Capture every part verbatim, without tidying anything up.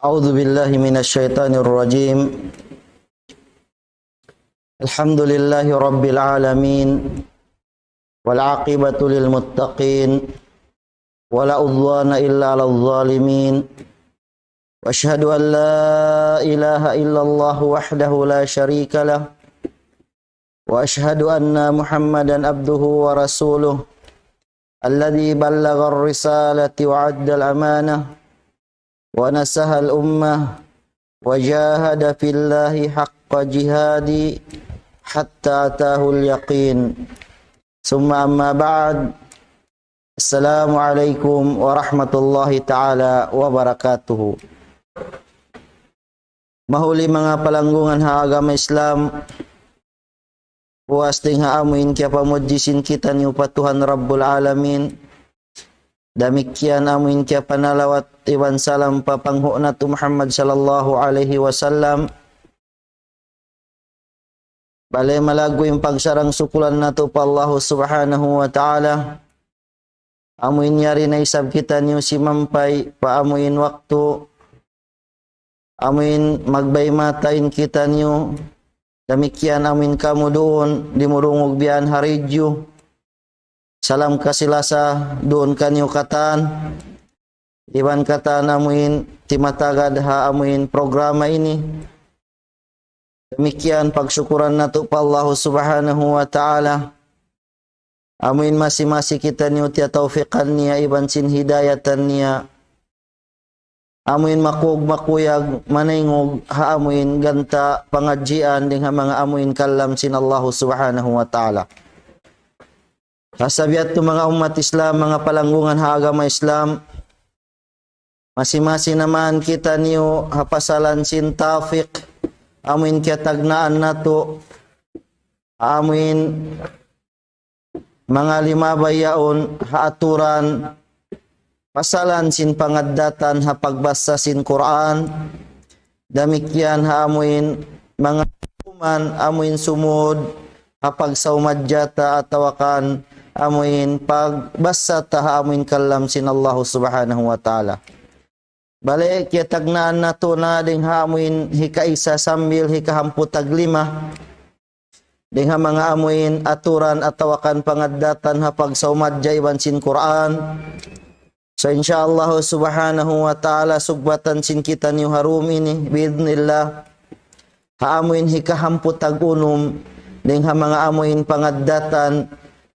أعوذ بالله من الشيطان الرجيم. الحمد لله رب العالمين، والعاقبة للمتقين، ولا عدوان إلا على الظالمين، وأشهد أن لا إله إلا الله وحده لا شريك له، وأشهد أن محمدا عبده ورسوله، الذي بلغ الرسالة وأدى الأمانة ونصح الأمة وجاهد في الله حق جهاده حتى أتاه اليقين. ثم أما بعد، السلام عليكم ورحمة الله تعالى وبركاته. Mahuli manga palanggungan ha agama Islam, puas dayn ha amuin kiyapamudji sin kitaniyu pa Tuhan Rabbul Alamin. Damikkiyan amuin kiyapanalawat iban salam pa panghu' natu' Muhammad sallallahu alayhi wasallam. Bale malaggu' in pagsarang-sukulan natu' pa Allahu Subhanahu wa Ta'ala. Amuin yari na isab kitaniyu simampay pa amuin waktu. Amuin magbay mata in kitaniyu. Damikkiyan amuin kamu duun, dimurungug biya' ha radyo. Salam kasi-lasa duun kaniyu katan. Iban katan amuin timatagad ha amuin programa ini. Damikkiyan pagsukuran natu' pa Allahu Subhanahu wa Ta'ala. Amuin masi-masi kitaniyu tiyatawfiqan niya iban sin hidayatan niya. Amuin makug makuyag manaingug ha amuin ganta' pangadjian dayn ha manga amuin kalam sin Allahu Subhanahu wa Ta'ala. Kasabiat tu manga ummat Islam, manga palanggungan ha agama Islam, masi-masi na man kitaniyu ha pasalan sin tawfiq, amuin kiyatagnaan natu', amuin manga limabay yaun ha aturan, pasalan sin pangaddatan ha pagbasa sin Qur'an, damikkiyan ha amuin manga hukuman amuin sumud ha pagsawmadja ta atawa kan amuin pagbasa ta ha amuin kalam sin Allahu Subhanahu wa Ta'ala. Bale, kiyatagnaan natu' na dayn ha amuin hikaisa sambil hikahamput tag lima. Dayn ha manga amuin aturan atawa kan pangaddatan ha pagsawmadja iban sin Qur'an. So, insya Allah subhanahu wa ta'ala, sugbatan sin kitaniyu ha dum ini, bi'idhnillah. Ha amuin hikahamput tag unum, dayn ha manga amuin pangaddatan,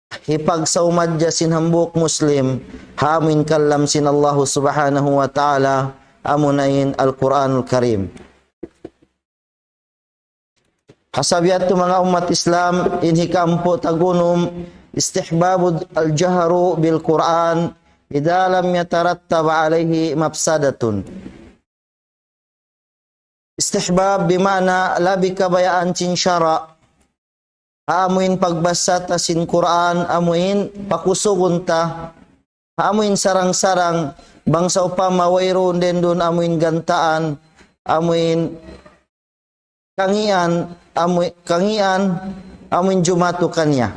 hipagsawmadja sin hambuuk Muslim, ha amuin kalam sin Allahu subhanahu wa ta'ala, amuna in Al-Qur'anul Karim. Kasabiat tu manga ummat Islam, in hikahamput tag unum, istihbabu al-jahru bil Qur'an, idha lam yatarattab alayhi mafsadatun. Istihbab bima'na labi kabayaan sin sara'. Ha amuin pagbasa ta sin Qur'an, amuin pakusugun ta. Ha amuin sarang-sarang, bang sawpama wayruun dendun amuin gantaan, amuin kangian, amuin kangian, amuin jumatu kaniya.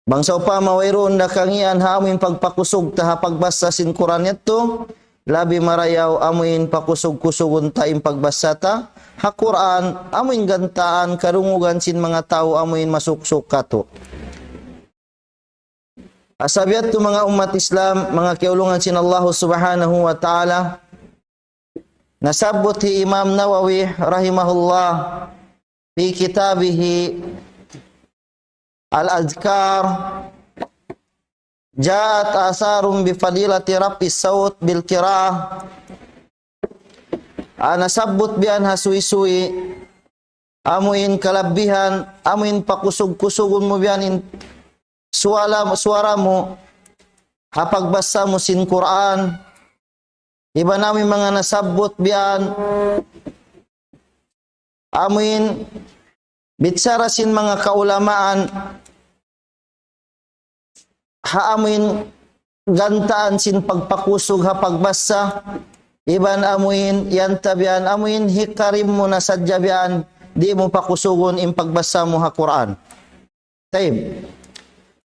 Bang sawpama wayruun da kangian ha amuin pagpakusug ta ha pagbasa sin Qur'an yadtu, labi marayaw amuin pakusug-kusugun ta in pagbasa ta ha Qur'an, amuin gantaan kadungugan sin manga tau amuin masuksuk katu'. Kasabiat tu manga ummat Islam, manga kiyaulungan sin Allahu subhanahu wa ta'ala, nasabbut hi Imam Nawawi rahimahullah fi kitabihi Al-Adhkar, ja'at atharun bi fadilati raf'is sawt bil qira'ah. Ah, nasabbut biyan ha suwi-suwi, amuin kalabihan, amuin pakusug-kusugun mu biyan in suwala, suwara mu, ha pagbasa mu sin Qur'an, iban amuin manga nasabbut biyan, amuin bichara sin manga kaulamaan, ha amuin gantaan sin pagpakusug ha pagbasa, iban amuin yan ta biyan, amuin hikarim mu na sadja biyan, di' mu pakusugun in pagbasa mu ha Qur'an. Tayyib.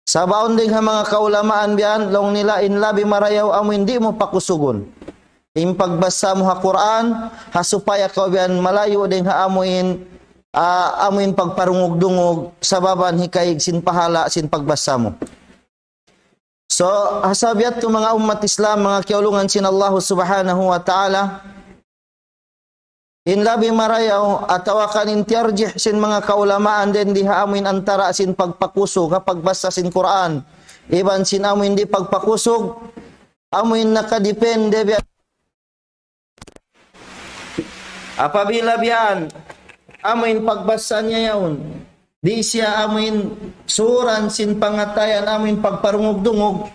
Sabaun dayn ha manga kaulamaan biyan, laung nila in labi marayaw amuin di' mu pakusugun. in pagbasa mu ha Qur'an, ha supaya kaw biya' malayu' dayn ha amuin, ah, amuin pagparungug-dungug, sabab in hikaig sin pahala' sin pagbasa mu. So, ha sabab yadtu manga ummat Islam, manga kiyaulungan sin Allah Subhanahu wa Ta'ala, in labi marayaw, atawa kan in tiyarjih sin manga kaulamaan dayn di ha amuin antara' sin pagpakusug, ha pagbasa sin Qur'an, iban sin amuin di' pagpakusug, amuin nakadipende biya' apabila biya' yan, amuin pagbasa niya yaun, di' siya amuin suran sin pangatayan amuin pagparungug-dungug,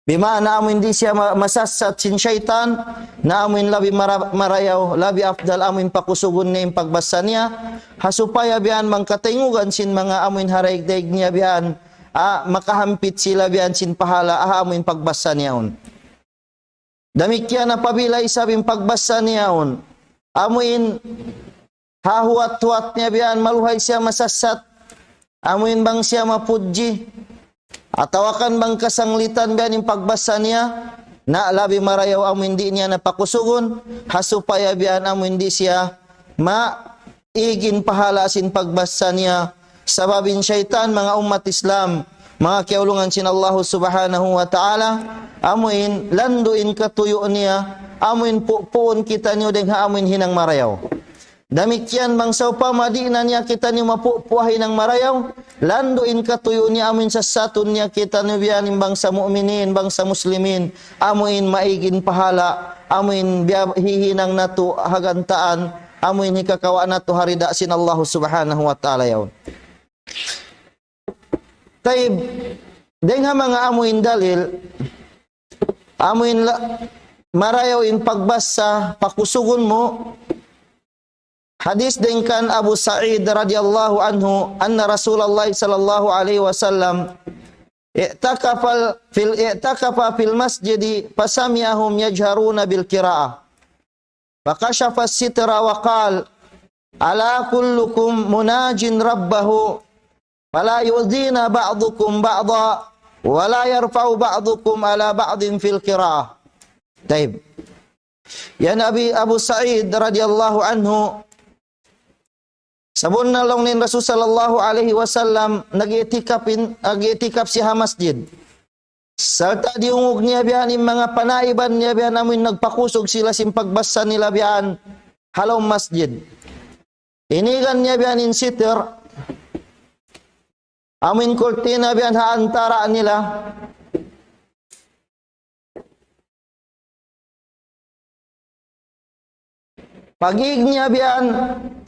bima'na amuin di' siya ma-, masassat sin saytan, na amuin labi mara-, marayaw, labi afdal amuin pakusugun niya in pagbasa niya, ha supaya biya' yan mangkatayngugan sin manga amuin haraig-daig niya biya' yan, ah, makahampit sila biya' yan sin pahala', ah, amuin pagbasa niya yaun. Damikkiyan apabila isab in pagbasa niya yaun, amuin ha huwat-huwat niya biya' yan maluhay siya masassat, amuin bang siya mapudji, atawa kan bang kasanglitan biya' yan in pagbasa niya, na labi marayaw amuin di' niya na pakusugun, ha supaya biya' yan amuin di' siya ma-, ig in pahala' sin pagbasa niya. Sabab in saytan, manga ummat Islam, manga kiyaulungan sin Allah Subhanahu wa Ta'ala, amuin landu' in katuyu' niya, amuin pupuun kitaniyu dayn ha amuin hinang marayaw. Damikkiyan bang sawpama di' na niya kitaniyu mapupu' ha hinang marayaw, landu' in katuyu' niya amuin sassatun niya kitaniyu biya' yan in bangsa mu'minin, bangsa muslimin, amuin maig in pahala', amuin biya' hihinang natu' ha gantaan, amuin hikakawa' natu' ha rida sin Allah Subhanahu wa Ta'ala yaun. Tayyib, dayn ha manga amuin dalil, amuin la-, marayaw in pagbasa, pakusugun mu, hadith dayn kan Abu Sa'id radiyallahu anhu, أن رسول الله صلى الله عليه وسلم اعتكف في ال-، اعتكف في المسجد فسمعهم يجهرون بالقراءة. فكشف الستر وقال: ألا كلكم مناج ربه، فلا يؤذينا بعضكم بعضا، ولا يرفع بعضكم على بعض في القراءة. Tayyib. Yan Abi, Abu Sa'id radiyallahu anhu, sabunnal laung niya in Rasul sallallahu alayhi wasallam, nag-i'tikaf in, nag-i'tikaf siya ha masjid. Sarta' diyungug niya biya' yan in manga panaiban niya biya' yan amuin nagpakusug sila sin pagbasa nila biya' yan ha lawm masjid. Inigan niya biya' yan in sitir, amuin kurtina biya' yan ha antara' nila. Pag-ig niya biya' yan,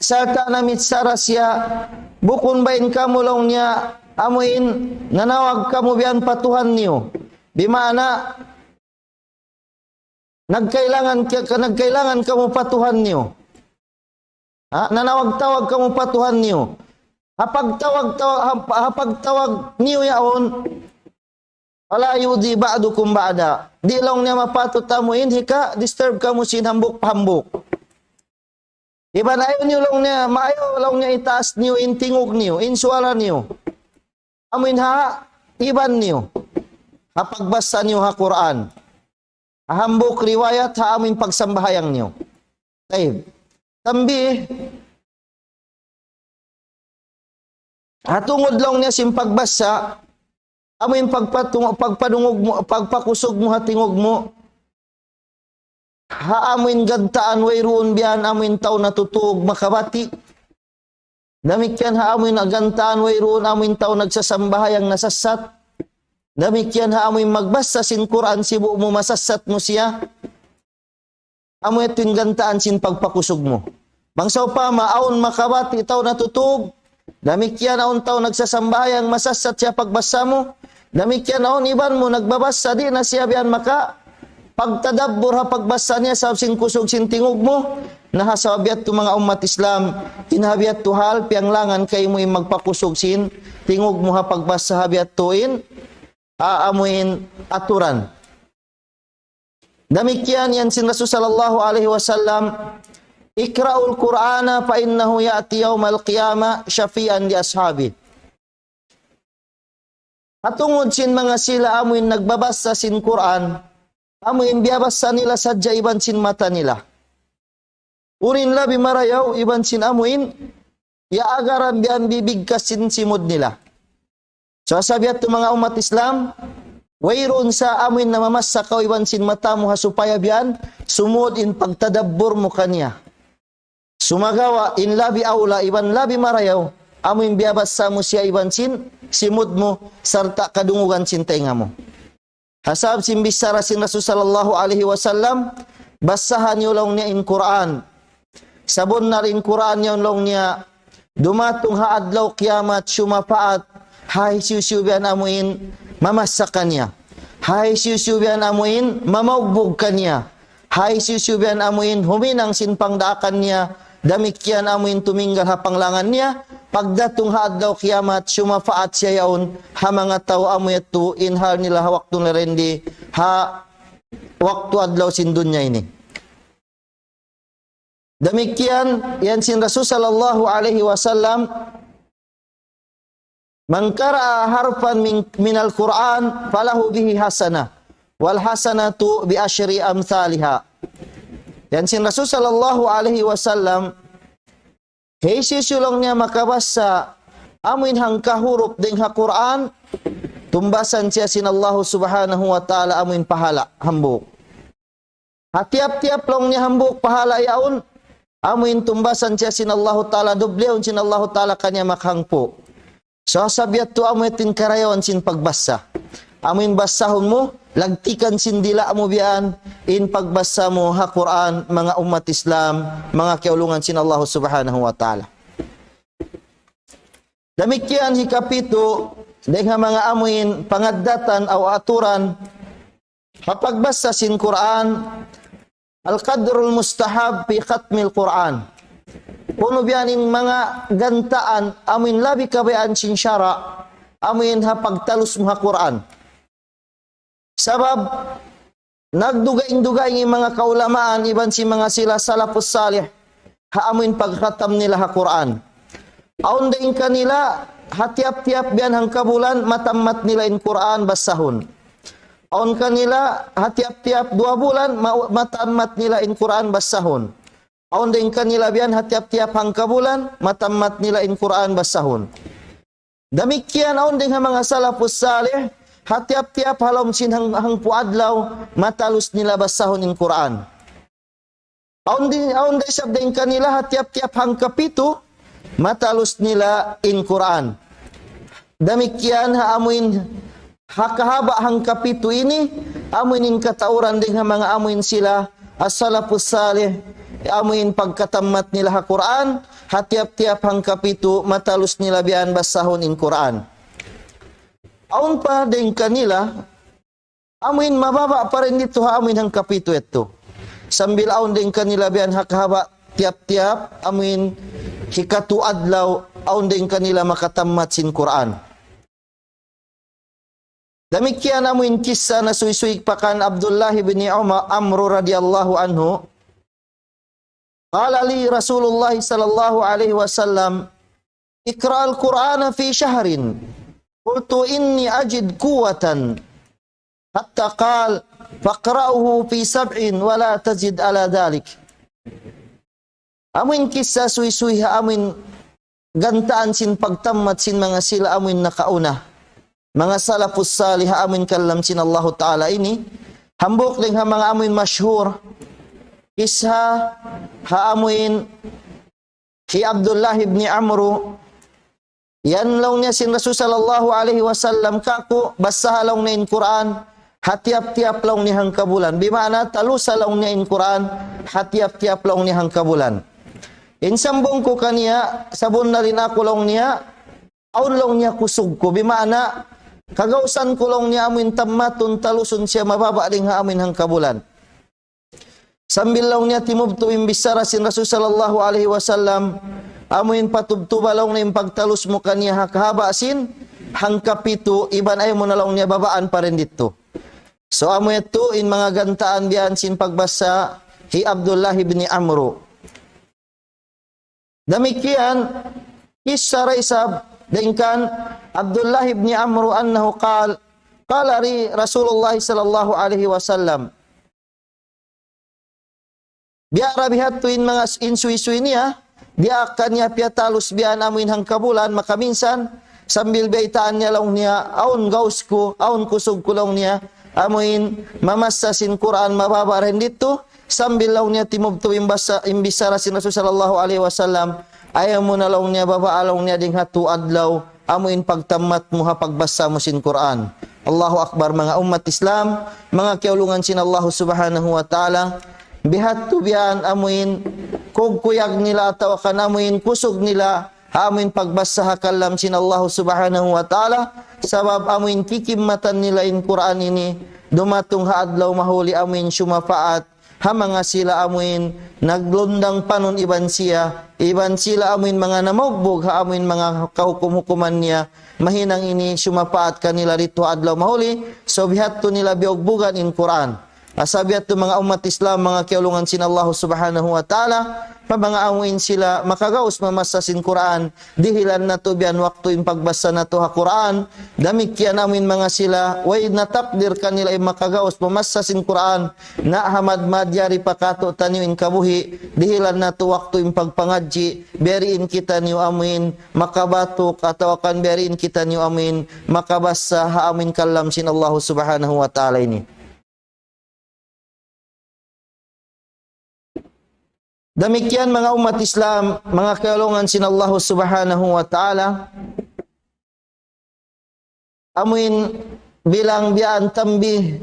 sarta' namichara siya, bukun ba in kamu laung niya, amuin, nanawag kamu biya' yan pa Tuhan niyu. Bima'na, nagkailangan ka, nagkailangan kamu pa Tuhan niyu. Ha? Nanawag-tawag kamu pa Tuhan niyu. Ha pagtawag-tawag, ha, ha pagtawag niyu yaun, فلا يؤذي بعضكم بعضا. Di' laung niya mapatut amuin hika-disturb kamu sin hambuuk-hambuuk. Iban ayaw niyu laung niya, maayaw laung niya itaas niyu in tingug niyu, in suwara niyu. Amuin ha iban niyu. Ha pagbasa niyu ha Qur'an. Ha hambuuk riwayat ha amuin pagsambahayang niyu. Tayyib. Tanbih, ha tungud laung niya sin pagbasa, amuin pagpatung-, pagpadungug mu, pagpakusug mu ha tingug mu, ha amuin gantaan wayruun biya' yan amuin tau natutug makabati'. Damikkiyan ha amuin gantaan wayruun amuin tau nagsasambahayang nasassat. Damikkiyan ha amuin magbasa sin Qur'an sibu' mu masassat mu siya. Amu yadtu in gantaan sin pagpakusug mu. Bang sawpama awn makabati' tau natutug, damikkiyan awn tau nagsasambahayang masassat siya pagbasa mu, damikkiyan awn iban mu nagbabasa di' na siya biya' yan makapagtadabbur ha pagbasa niya sabab sin kusug sin tingug mu, na ha sabab yadtu manga ummat Islam, in ha biya' yadtu hal piyanglangan kaymu in magpakusug sin tingug mu ha pagbasa ha biya' yadtu in, ah, amu in aturan. Damikkiyan yan sin Rasul sallallahu alayhi wasallam, اقرأوا القرآن فإنه يأتي يوم القيامة شفيعا لأصحابه. Ha tungud sin manga sila amuin nagbabasa sin Qur'an, amuin biyabassa nila sadja iban sin mata nila. Unu in labi marayaw iban sin amuin, ya agaran biyan bibigkas sin simud nila. So, sabab yadtu manga ummat Islam, wayruun sa amuin namamassa kaw iban sin mata mu ha supaya biyan, sumud in pagtadabbur mu kaniya. Sumagawa', in labi awla, iban labi marayaw, amuin biyabassa mu siya iban sin simud mu, sarta' kadungugan sin taynga mu. Ha sabab sin bichara sin Rasul sallallahu alayhi wasallam, bassaha niyu laung niya in Qur'an. Sabunnal in Qur'an yaun laung niya, dumatung ha adlaw kiyamat, sumapaat, ha hisiyu-siyu biyan amuin mamassa kaniya. Ha hisiyu-siyu biyan amuin mamaugbug kaniya. Ha hisiyu-siyu biyan amuin huminang sin pangdaakan niya, damikkiyan amuin tuminggal ha panglangan niya, pagdatung ha adlaw kiyamat, sumapaat siya yaun, ha manga tau amu yadtu, in hal nila ha waktu nila dindi, ha waktu adlaw sin dunya ini. Damikkiyan, yan sin Rasul sallallahu alayhi wasallam, من قرأ حرفا من، من القرآن فله به حسنة والحسنة بعشر أمثالها. Yan sin Rasul sallallahu alayhi wasallam, hisiyu-siyu laung niya makabassa amuin hangka hurup dayn ha Qur'an, tumbasan siya sin Allahu subhanahu wa ta'ala amuin pahala hambuuk. Ha tiyap-tiyap laung niya hambuuk pahala yaun, amuin tumbasan siya sin Allahu ta'ala, dublihun sin Allahu ta'ala kaniya makahangpu'. So, sabab yadtu amu yadtu in karayawan sin pagbassa. Amuin bassahun mu, lagtikan sin dila' mu biyan, in pagbassa mu ha Qur'an, manga ummat Islam, manga kiyaulungan sin Allahu subhanahu wa ta'ala. Damikkiyan hikapitu, dayn ha manga amuin pangaddatan aw aturan, ha pagbassa sin Qur'an, القدر المستحب في ختم القرآن. Unu biyan in manga gantaan amuin labi kabayaan sin sara', amuin ha pagtalus mu ha Qur'an. Sabab, nagdugaing-dugaing in manga kaulamaan iban sin manga sila salafus salih, ha amuin pagkhatam nila ha Qur'an. Awn dayn kanila, ha tiyap-tiyap biyan hangka bulan, matammat nila in Qur'an bassahun. Awn kanila, ha tiyap-tiyap duwa bulan, ma-, matammat nila in Qur'an bassahun. Awn dayn kanila biyan, ha tiyap-tiyap hangka bulan, matammat nila in Qur'an bassahun. Damikkiyan awn dayn ha manga salafus salih, ha tiyap-tiyap ha lawm sin hang-, hangpu' adlaw, matalus nila bassahun in Qur'an. Awn di-, awn da isab dayn kanila ha tiyap-tiyap hangkapitu, matalus nila in Qur'an. Damikkiyan ha amuin ha kahaba' hangkapitu ini, amuin in katauran dayn ha manga amuin sila as-salafus salih, amuin pagkatammat nila ha Qur'an, ha tiyap-tiyap hangkapitu, matalus nila biyan bassahun in Qur'an. Awn pa dayn kanila, amuin mababa' pa dayn didtu ha amuin hangkapitu yadtu. Sambil awn dayn kanila biyan ha kahaba' tiyap-tiyap, amuin hikatu adlaw, awn dayn kanila makatammat sin Qur'an. Damikkiyan amuin kissa nasuysuy pa kan Abdullah ibn Umar, Amru radiyallahu anhu, قال لي رسول الله صلى الله عليه وسلم: اقرأ القرآن في شهر. قلت: إني أجد قوة. حتى قال: فاقرأه في سبع ولا تزد على ذلك. Amuin kissa suysuy ha amuin gantaan sin pagtammat sin manga sila amuin nakauna. Manga salafus salih ha amuin kalam sin Allahu Ta'ala ini. Hambuuk dayn ha manga amuin mashhur. Kissa ha amuin hi Abdullah ibn Amru. Yan laung niya sin Rasul sallallahu alayhi wasallam kaku', bassaha laung niya in Qur'an, ha tiyap-tiyap laung niya hangkabulan. Bima'na talusa laung niya in Qur'an, ha tiyap-tiyap laung niya hangkabulan. In sambung ku kaniya, sabunnal in aku laung niya, awn laung niya kusug ku. Bima'na, kagausan ku laung niya amuin tammatun talusun siya mababa' dayn ha amuin hangkabulan. Sambil laung niya timubtub in bichara sin Rasul sallallahu alayhi wasallam, amuin patubtuba laung niya in pagtalus mu kaniya ha kahaba' sin hangkapitu, iban ayaw mu na laung niya babaan pa dayn didtu. So, amu yadtu in manga gantaan biyan sin pagbassa hi Abdullah ibn Amru. Damikkiyan, kissa da isab dayn kan Abdullah ibn Amru annahu qal, قال لي رسول الله صلى الله عليه وسلم: Biya' ra biha' tuud in manga s-, in suysuy niya, diyaak kaniya piyatalus biya' amuin hangkabulan, makaminsan, sambil baytaan niya laung niya, "Awn gaus ku, awn kusug ku," laung niya, amuin mamassa sin Qur'an mababa' ra in ditu, sambil laung niya timubtub in basa-, in bichara sin Rasul sallallahu alayhi wasallam, "Ayaw mu na," laung niya, "babaa," laung niya, "dayn ha tū adlaw, amuin pagtammat mu ha pagbassa mu sin Qur'an." Allahu Akbar, manga ummat Islam, manga kiyaulungan sin Allah Subhanahu wa Ta'ala. Biha' tuud biya' amuin kugkuyag nila atawa kan amuin kusug nila, ha amuin pagbassa ha kalam sin Allah Subhanahu wa Ta'ala, sabab amuin kikimmatan nila in Qur'an ini, dumatung ha adlaw mahuli amuin sumapaat, ha manga sila amuin naglundang panun iban siya, iban sila amuin manga namaugbug ha amuin manga kahukum-hukuman niya, mahinang ini sumapaat kanila ditu ha adlaw mahuli, so biha' tuud nila biyugbugan in Qur'an. Asa biya' tuud manga ummat Islam, manga kiyaulungan sin Allah Subhanahu wa Ta'ala, pa manga amuin sila makagaus mamassa sin Qur'an, dihilan natu' biya' waktu in pagbassa natu' ha Qur'an, damikkiyan amuin manga sila, way natakdir kanila in makagaus mamassa sin Qur'an, na hamad madjari pa katu'taniyu in kabuhi', dihilan natu' waktu in pagpangadji', biya' diin kitaniyu amuin makabatuk, atawa kan biya' diin kitaniyu amuin makabassa ha amuin kalam sin Allah Subhanahu wa Ta'ala ini. Damikkiyan manga ummat Islam, manga kiyaulungan sin Allah Subhanahu wa Ta'ala, amuin bilang biya' tanbih,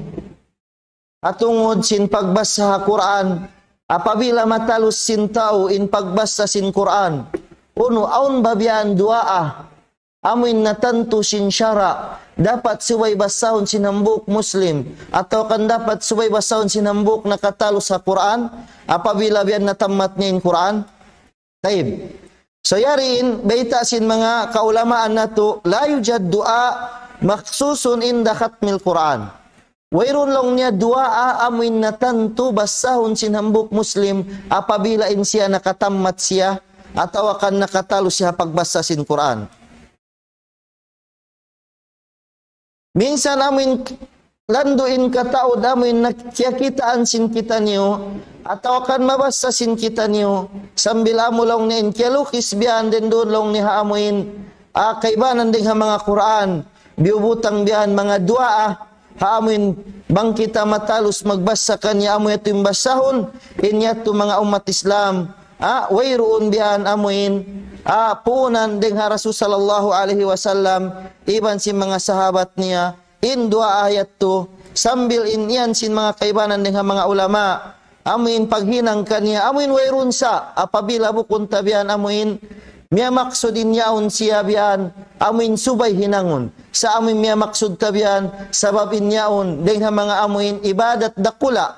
ha tungud sin pagbassa ha Qur'an, apabila matalus sin tau in pagbassa sin Qur'an, unu, awn ba biya' duwaa, amuin natantu sin sara', dapat subay bassahun sin hambuuk Muslim, atawa kan dapat subay bassahun sin hambuuk nakatalus ha Qur'an, apabila biya' natammat niya in Qur'an? Tayyib. So, yari in bayta' sin manga kaulamaan natu', لا يوجد دعاء مخصوص عند ختم القرآن. Wayruun laung niya duwaa amuin natantu bassahun sin hambuuk Muslim apabila in siya nakatammat siya atawa kan nakatalus siya pagbassa sin Qur'an. Minsan amuin landu' in kataud amuin nagkiyakitaan sin kitaniyu, atawa kan mabassa sin kitaniyu, sambil amu laung niya in kiyalukis biya' yan duun laung niya ha amuin, ah, kaibanan dayn ha manga Qur'an, biyubutang biya' yan manga duwaa, ha amuin bang kita matalus magbassa kaniya amu yadtu in bassahun, in yadtu manga ummat Islam, ah, wayruun biya' yan amuin, ah, puunan dayn ha Rasul sallallahu alayhi wasallam, iban sin manga sahabat niya, in duwaa yadtu, sambil in yan sin manga kaibanan dayn ha manga ulama, amuin paghinang kaniya, amuin wayruun sa, apabila bukun ta biya' yan amuin, miyamaksud in yaun siya biya' yan, amuin subay hinangun. Sa' amuin miyamaksud ta biya' yan, sabab in yaun, dayn ha manga amuin ibadat dakula',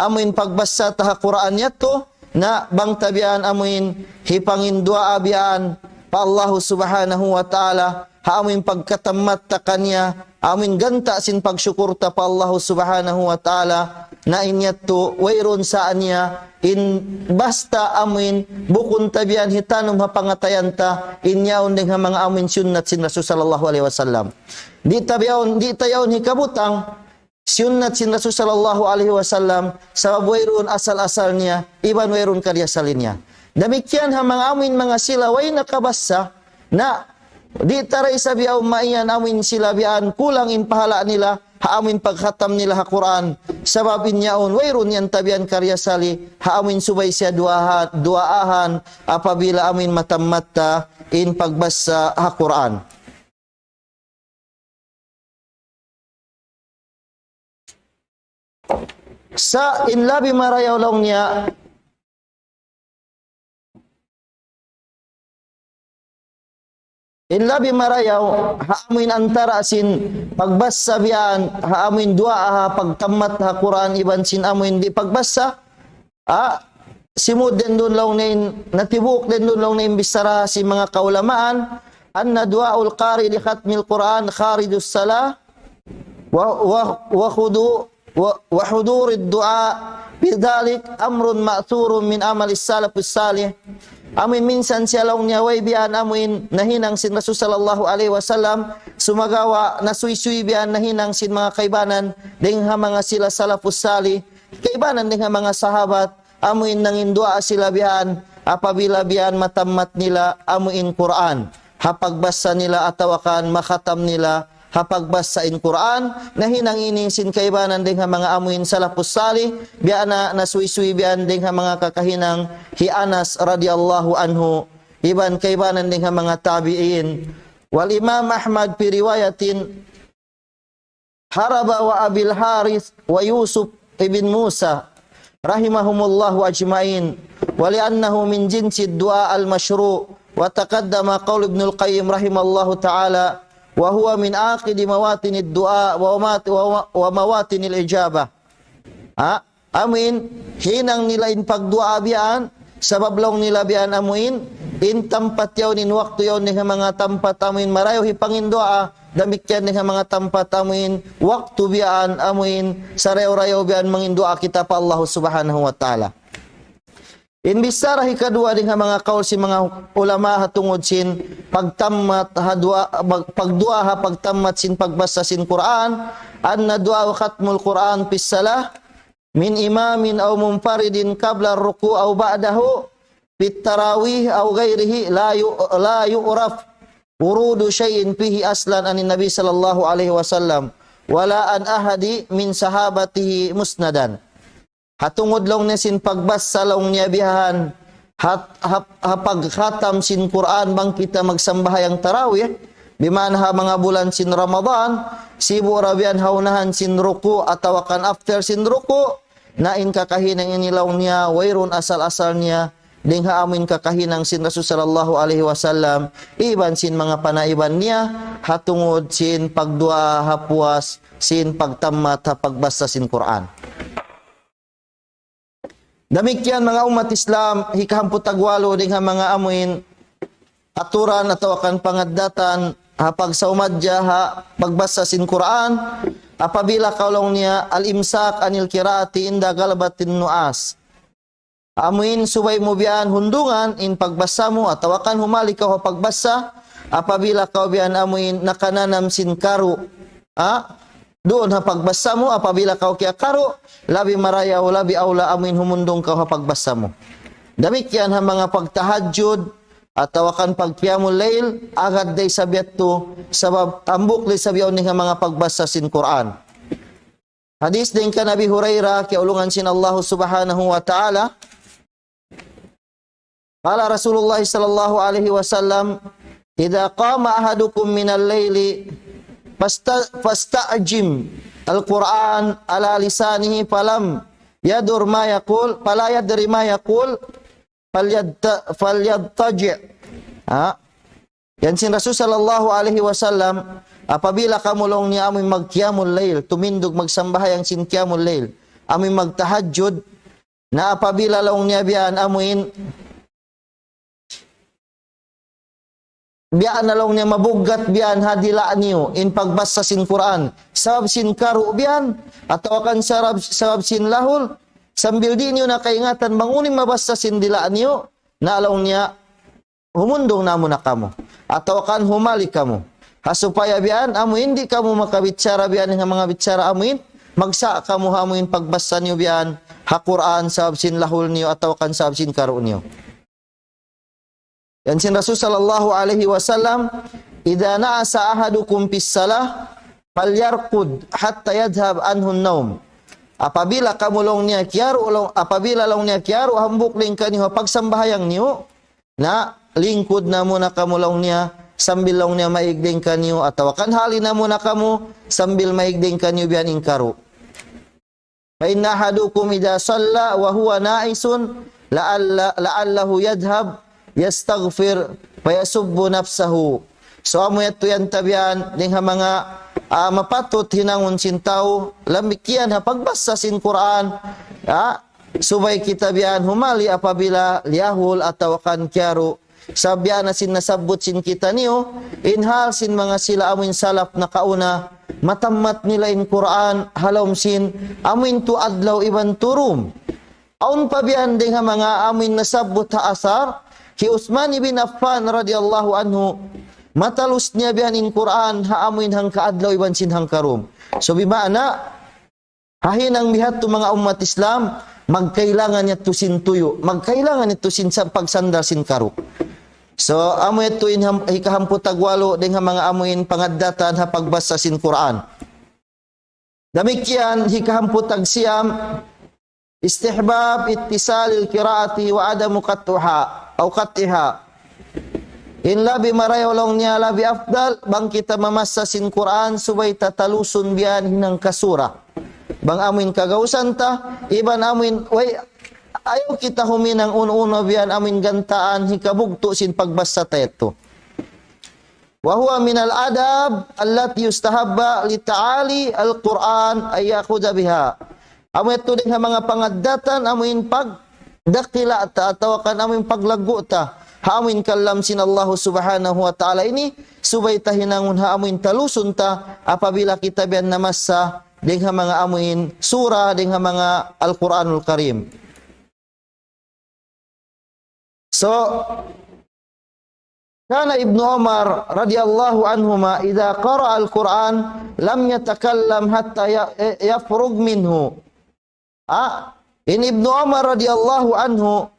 amuin pagbassa ta ha Qur'an yadtu, na bang ta biya' yan amuin hipanginduwaa biya' yan pa Allahu Subhanahu wa Ta'ala, ha amuin pagkatammat ta kaniya, amuin ganta' sin pagsukur ta pa Allahu Subhanahu wa Ta'ala, na in yadtu, wayruun sa niya, in basta amuin bukun ta biya' yan hitanum ha pangatayan ta, in yaun dayn ha manga amuin sunnat sin Rasul sallallahu alayhi wasallam. Di' ta biya' yaun, di' ta yaun hikabutang, sunnat sin Rasul sallallahu alayhi wasallam, sabab wayruun asal-asal niya, iban wayruun kariyasali niya. Damikkiyan ha manga amuin manga sila way nakabassa, na di' ta da isab yaun maiyan amuin sila biya' yan kulang in pahala' nila, ha amuin pagkhatam nila ha Qur'an, sabab in yaun wayruun yan ta biya' yan kariyasali, ha amuin subay siya duwaahan, duwaahan, apabila amuin matammat ta in pagbassa ha Qur'an. Sa' in labi marayaw laung niya, in labi marayaw, ha amuin antara' sin pagbassa biya' yan, ha amuin duwaa, ha pagtammat ha Qur'an iban sin amuin di' pagbassa, ah, simud dayn duun laung niya in, natibuk dayn duun laung niya in bichara sin manga kaulamaan, أن دعاء القارئ لختم القرآن خارج الصلاة و، و، وحضو، و، وحضور الدعاء بذلك أمر مأثور من عمل السلف الصالح. Amuin minsan siya laung niya way biya' yan amuin nahinang sin Rasul sallallahu alayhi wasallam, sumagawa' nasuysuy biya' yan nahinang sin manga kaibanan, dayn ha manga sila salafus salih, kaibanan dayn ha manga sahabat, amuin nanginduwaa sila bihan, apabila bihan matammat nila amuin Qur'an. Ha pagbasa nila atawa kan makatam nila ha pagbasa in Qur'an, nahinang ini sin kaibanan dayn ha manga amuin salafus salih, biya' na nasuy-suy bihan dayn ha manga kakahinang hi Anas radiyallahu anhu, iban kaibanan dayn ha manga tabi'in. Wal Imam Ahmad fi riwayatin haraba wa Abil Harith wa Yusuf ibn Musa rahimahumullahu ajma'in, wa li'annahu min jinsid du'a al-mashru', wa taqaddama qawl Ibnul Qayyim rahimahullahu ta'ala, wa huwa min aqidi mawatinid du'a wa mawat-, wa, wa mawatinil ijabah. Ha? Amuin, hinang nila in pagduwaa biyan, sabab laung nila biyan amuin, in tampat yaun, in waktu yaun, dayn ha manga tampat amuin marayaw hipanginduwaa, damikkiyan dayn ha manga tampat amuin, waktu biyan amuin, sarayaw-rayaw biyan manginduwaa kita pa Allah Subhanahu wa Ta'ala. In bichara hikaduwa dayn ha manga kaul sin manga ulama ha tungud sin pagtammat ha duwaa, pag-, pagduwaa ha pagtammat sin pagbasa sin Qur'an, anna du'a khatmul Qur'an fis salah, من إمام أو منفرد قبل الركوع أو بعده في التراويح أو غيره لا ي-، لا يعرف ورود شيء فيه أصلا عن النبي صلى الله عليه وسلم ولا عن أحد من صحابته مسندا. Ha tungud laung niya sin pagbasa laung niya bihan, ha, ha, ha pagkhatam sin Qur'an bang kita magsambahayang tarawih, biman ha manga bulan sin Ramadan, sibu' ra biyan ha unahan sin ruku' atawa kan after sin ruku', na in kakahinang ini laung niya, wayruun asal-asal niya, dayn ha amuin kakahinang sin Rasul sallallahu alayhi wasallam, iban sin manga panaiban niya, ha tungud sin pagduwaa ha puas, sin pagtammat ha pagbasa sin Qur'an. Damikkiyan manga ummat Islam, hikahamput tagwalu dayn ha manga amuin aturan atawa kan pangaddatan ha pagsawmadja ha pagbasa sin Qur'an, apabila kaw laung niya al-imsak anil qiraati inda ghalabatin nu'as. Amuin subay mu biyan hundungan in pagbasa mu atawa kan humali kaw ha pagbasa apabila kaw biyan amuin nakananam sin karu'. Ha? Duun ha pagbasa mu, apabila kaw kiyakaru', labi marayaw, labi awla amuin humundung kaw ha pagbasa mu. Damikkiyan ha manga pagtahajjud, atawa kan pagqiyamul layl, agad da isab yadtu, sabab hambuuk da isab yaun dayn ha manga pagbasa sin Qur'an. Hadith dayn kan Abi Hurairah, kiyaulungan sin Allah Subhanahu wa Ta'ala, قال رسول الله صلى الله عليه وسلم: إذا قام أحدكم من الليل فاست-، فاستعجم القرآن على لسانه فلم يدر ما يقول، فلا يدر ما يقول، فليضط-، فليضطجع. Ha? Yan sin Rasul sallallahu alayhi wasallam, apabila kamu laung niya amuin magqiyamul layl, tumindug magsambahayang sin qiyamul layl, amuin magtahajjud, na apabila laung niya biyan amuin, biyan na laung niya mabuggat biyan ha dila' niyu, in pagbasa sin Qur'an, sabab sin karu' biyan, atawa kan sabab, sabab sin lahul, sambil di' niyu na kaingatan bang unu in mabasa sin dila' niyu, na laung niya, humundung na muna kamu. Atawa kan humali kamu. Ha supaya biyan, amuin di' kamu makabichara biyan, ha manga bichara amuin, magsa' kamu ha amuin pagbasa niyu biyan, ha Qur'an, sabab sin lahul niyu, atawa kan sabab sin karu' niyu. Yan sin Rasul sallallahu alayhi wasallam, إذا نعس أحدكم في الصلاة فليرقد حتى يذهب عنه النوم. Apabila kamu laung niya kiyaru', laung, apabila laung niya kiyaru', hambuuk dayn kaniyu ha pagsambahayang niyu, na lingkud na muna kamu laung niya, sambil laung niya maig dayn kaniyu, atawa kan hali na muna kamu, sambil maig dayn kaniyu biyan in karu'. فإن أحدكم إذا صلى وهو ناعس لعل-، لعله يذهب يستغفر فيسب نفسه. So, amu yadtu yan tabian, dayn ha manga, ah, mapatut hinangun sin tau, damikkiyan ha pagbasa sin Qur'an, ah, subay kita biyan humali apabila liyahul atawa kan kiyaru'. Sabab biya' na sin nasabbut sin kitaniyu, in hal sin manga sila amuin salaf nakauna, matammat nila in Qur'an, ha lawm sin, amuin tu adlaw iban tu dum. Awn pa biyan dayn ha manga amuin nasabbut ha asar, hi Uthman ibn Affan radiyallahu anhu, matalus niya biyan in Qur'an, ha amuin hangka adlaw iban sin hangka dum. So, bima'na, ha hinang bihadtu manga ummat Islam, magkailangan yadtu sin tuyu', magkailangan yadtu sin sa-, pagsandal sin karu. So, amu yadtu in ham-, hikahamput tagwalu dayn ha manga amuin pangaddatan ha pagbasa sin Qur'an. Damikkiyan hikahamput tagsiyam, istihbab ittisalil qiraati wa adamu qat'uha, aw qat'iha. In labi marayaw laung niya, labi afdal, bang kita mamasa sin Qur'an, subay ta talusun biya' hinang kasura. Bang amuin kagausan ta, iban amuin, way, ayaw kita huminang unu-unu biya' amuin gantaan, hikabugtu' sin pagbasa ta yadtu. وهو من الآداب التي يستحب لتعالي القرآن أن يأخذ بها. Amu yadtu dayn ha manga pangaddatan, amuin pagdakila' ta, atawa kan amuin paglaggu' ta ha amuin kalam sin Allahu Subhanahu wa Ta'ala ini, subay ta hinangun ha amuin talusun ta, apabila kita biya' namasa dayn ha manga amuin sura, dayn ha manga Al-Qur'anul Karim. So, كان ابن عمر رضي الله عنهما إذا قرأ القرآن لم يتكلم حتى ي-، يفرغ منه. Ah, in Ibnu Umar radiyallahu anhu,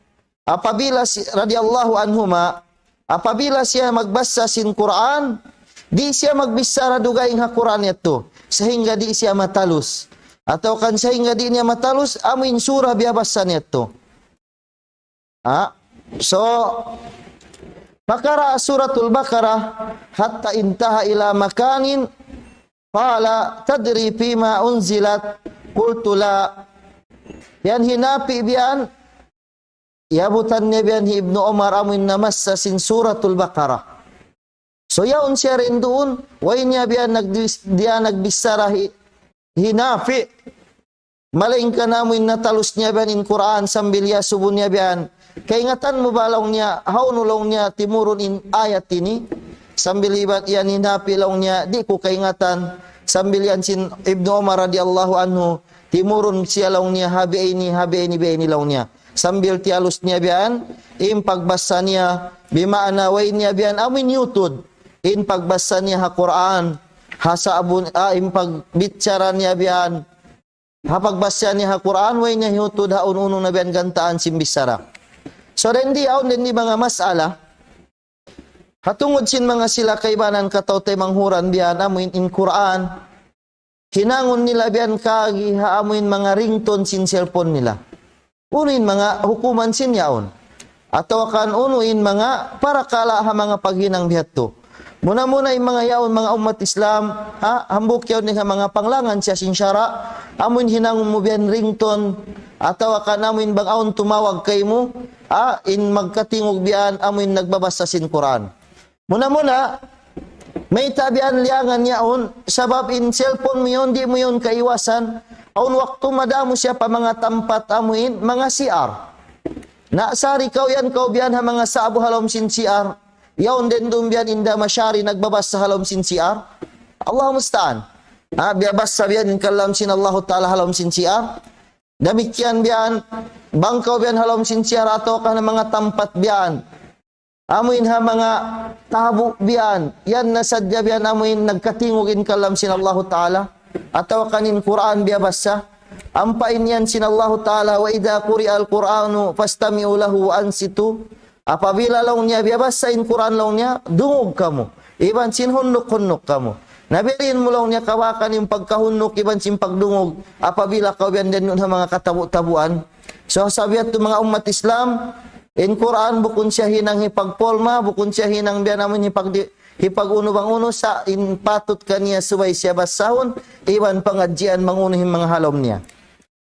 apabila si-, radiyallahu anhuma, apabila siya magbasa sin Qur'an, di' siya magbichara dugaing ha Qur'an yadtu, sahingga di' siya matalus. Atawa kan sahingga di' niya matalus, amuin sura biyabasa niya yadtu. Ha? So, فقرأ سورة البقرة حتى انتهى إلى مكان قال: تدري فيما أنزلت؟ قلت: لا. Yan hinapi biya' yan, iyabutan niya biya' yan hi Ibnu Umar amuin namasa sin Suratul Baqarah. So, yaun siya dayn duun, way niya biya' yan nagdis-, diya nagbichara hi, hi Nafi'. Malaingkan amuin natalus niya biya' yan in Qur'an sambil iyasubu niya biya' yan. Kaingatan mu ba laung niya, hawnu laung niya timurun in ayat ini? Sambil iban iyan hi Nafi' laung niya, di' ku kaingatan. Sambil iyan sin Ibnu Umar radiyallahu anhu, timurun siya laung niya, ha biya' ini, ha biya' ini, biya' ini laung niya. Sambil tiyalus niya biya' yan, in pagbasa niya, bimaana way niya biya' yan, amuin yutud. In pagbasa niya ha Qur'an, ha sabun, ah, in pagbichara niya biya' yan, ha pagbasa niya ha Qur'an, way niya hiyutud ha unu-unu na biya' yan gantaan sin bichara. So, dayn di awn dayn di manga mas'ala. Ha tungud sin manga sila kaibanan kataw-taymanghuran biya' yan amuin in Qur'an. Hinangun nila biya' yan kaagi ha amuin manga ringtone sin cellphone nila. Unu in manga hukuman sin yaun? Atawa kan unu in manga parakala' ha manga paghinang biya' yadtu? Muna-muna in manga yaun, manga ummat Islam, ha, hambuuk yaun in ha manga panglangan siya sin sara', amuin hinangun mu biya' yan ringtone, atawa kan amuin bang awn tumawag kaymu, ha, in magkatingug biya' yan, amuin nagbabasa sin Qur'an. Muna-muna, mayta' biya' yan liyangan yaun, sabab in cellphone mu yaun, di' mu yaun kaiwasan, awn waktu madamu siya pa manga tampat amuin, manga C R. Na sari kaw yan, kaw biya' yan ha manga sa'bu ha lawm sin C R. Yaun dayn duun biya' yan inda masari nagbabasa ha lawm sin C R. Allahu musta'an. Ha, biyabasa biya' yan in kalam sin Allahu Ta'ala ha lawm sin C R. Damikkiyan biya' yan, bang kaw biya' yan ha lawm sin C R atawa kan ha manga tampat biya' yan. Amuin ha manga tabu' biya' yan. Yan na sadja biya' yan amuin nagkatingug in kalam sin Allahu Ta'ala. Atawa kan in Qur'an biyabasa. Ampa in yan sin Allahu Ta'ala, وإذا قرئ القرآن فاستمعوا له وأنصتوا. Apabila laung niya biyabasa in Qur'an laung niya, dungug kamu. Iban sin hunnuk-hunnuk kamu. Na biya' diin mu laung niya kawakan in pagkahunnuk iban sin pagdungug. Apabila kaw biya' yan dayn duun ha manga katabu'-tabuan. So, sabab yadtu manga ummat Islam, in Qur'an bukun siya hinang hipagpolma, bukun siya hinang biya' yan amuin hipagdi-, hipag-unu bang unu sa, in patut kaniya subay siya basahun, iban pangadjian bang unu in manga ha lawm niya.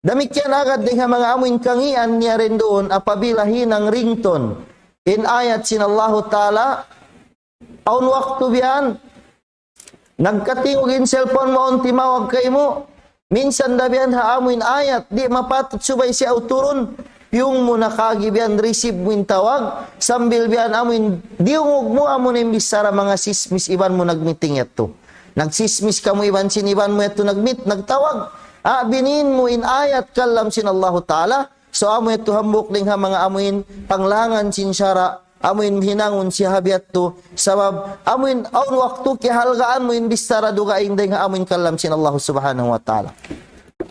Damikkiyan agad dayn ha manga amuin kangīan niya dayn duun apabila hinang ringtone in ayat sin Allahu Ta'ala, awn waktu biya' yan, nagkatingug in cellphone mu awn timawag kaymu, minsan da biya' yan ha amuin ayat, di' mapatut subay siya uturun, piyung mu na kaagi biya' yan receive mu in tawag, sambil biya' yan amuin diyungug mu amuin bichara manga sismis iban mu nagmiting yadtu. Nagsismis kamu iban sin iban mu yadtu nagmit-, nagtawag. Ah, biniin mu in ayat kalam sin Allahu Ta'ala. So, amu yadtu hambuuk dayn ha manga amuin panglangan sin sara', amuin hinangun siya ha biya' yadtu. Sabab, amuin awn waktu kiyahalgaan mu in bichara dugaing dayn ha amuin kalam sin Allahu Subhanahu wa Ta'ala.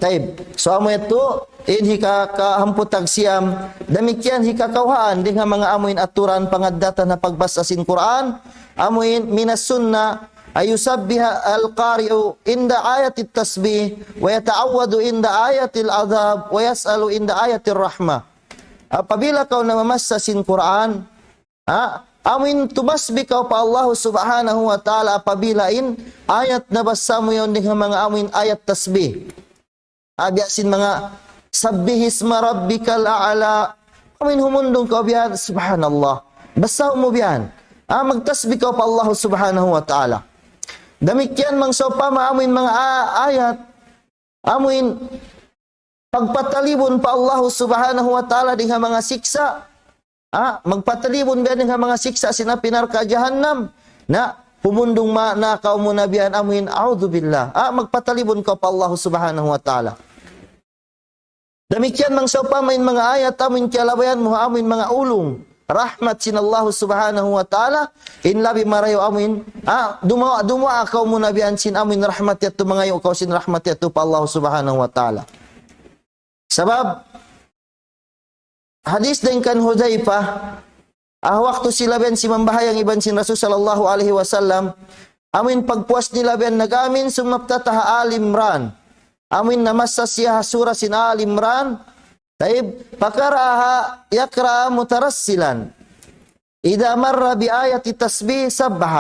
Tayyib. So, amu yadtu, In hika-, kahamput tagsiyam, damikkiyan hikakawhaan dayn ha manga amuin aturan pangaddatan ha pagbasa sin Qur'an, amuin من السنة أن يسبح القارئ عند آية التسبيح ويتعوذ عند آية العذاب ويسأل عند آية الرحمة. Apabila kaw namamassa sin Qur'an, ha, amuin tumasbih kaw pa Allah Subhanahu wa Ta'ala apabila in ayat nabassa mu yaun dayn ha manga amuin ayat tasbih. Biya' sin manga سبح اسم ربك الأعلى. Amuin humundung kaw biya' yan, subhanallah. Bassa mu biya' yan. Ah, magtasbih kaw pa Allah Subhanahu wa Ta'ala. Damikkiyan bang sawpama amuin manga a-, ayat, amuin pagpatalibun pa Allah Subhanahu wa Ta'ala dayn ha manga siksa'. Ah, magpatalibun biya' dayn ha manga siksa' sin api narka' jahannam. Na, humundung ma-, na kaw muna biya' yan amuin, a'udhu billah. Ah, magpatalibun kaw pa Allah Subhanahu wa Ta'ala. Damikkiyan bang sawpama in manga ayat amuin kiyalabayan mu, amuin manga ulung rahmat sin Allah Subhanahu wa Ta'ala, in labi marayaw amuin, ah, dumuwaa, dumuwaa kaw muna biya' yan sin amuin rahmat yadtu, mangayu' kaw sin rahmat yadtu pa Allah Subhanahu wa Ta'ala. Sabab, hadis dayn kan Hudhayfah, ah, waktu sila biya' yan simambahayang iban sin Rasul sallallahu alayhi wasallam, amuin pagpuas nila biya' yan nag-amin, ثم افتتح آل عمران. Amuin namassa siya ha surah sin آل عمران. Tayyib, فقرأها يقرأ مترسلا. إذا مر بآية التسبيح سبح.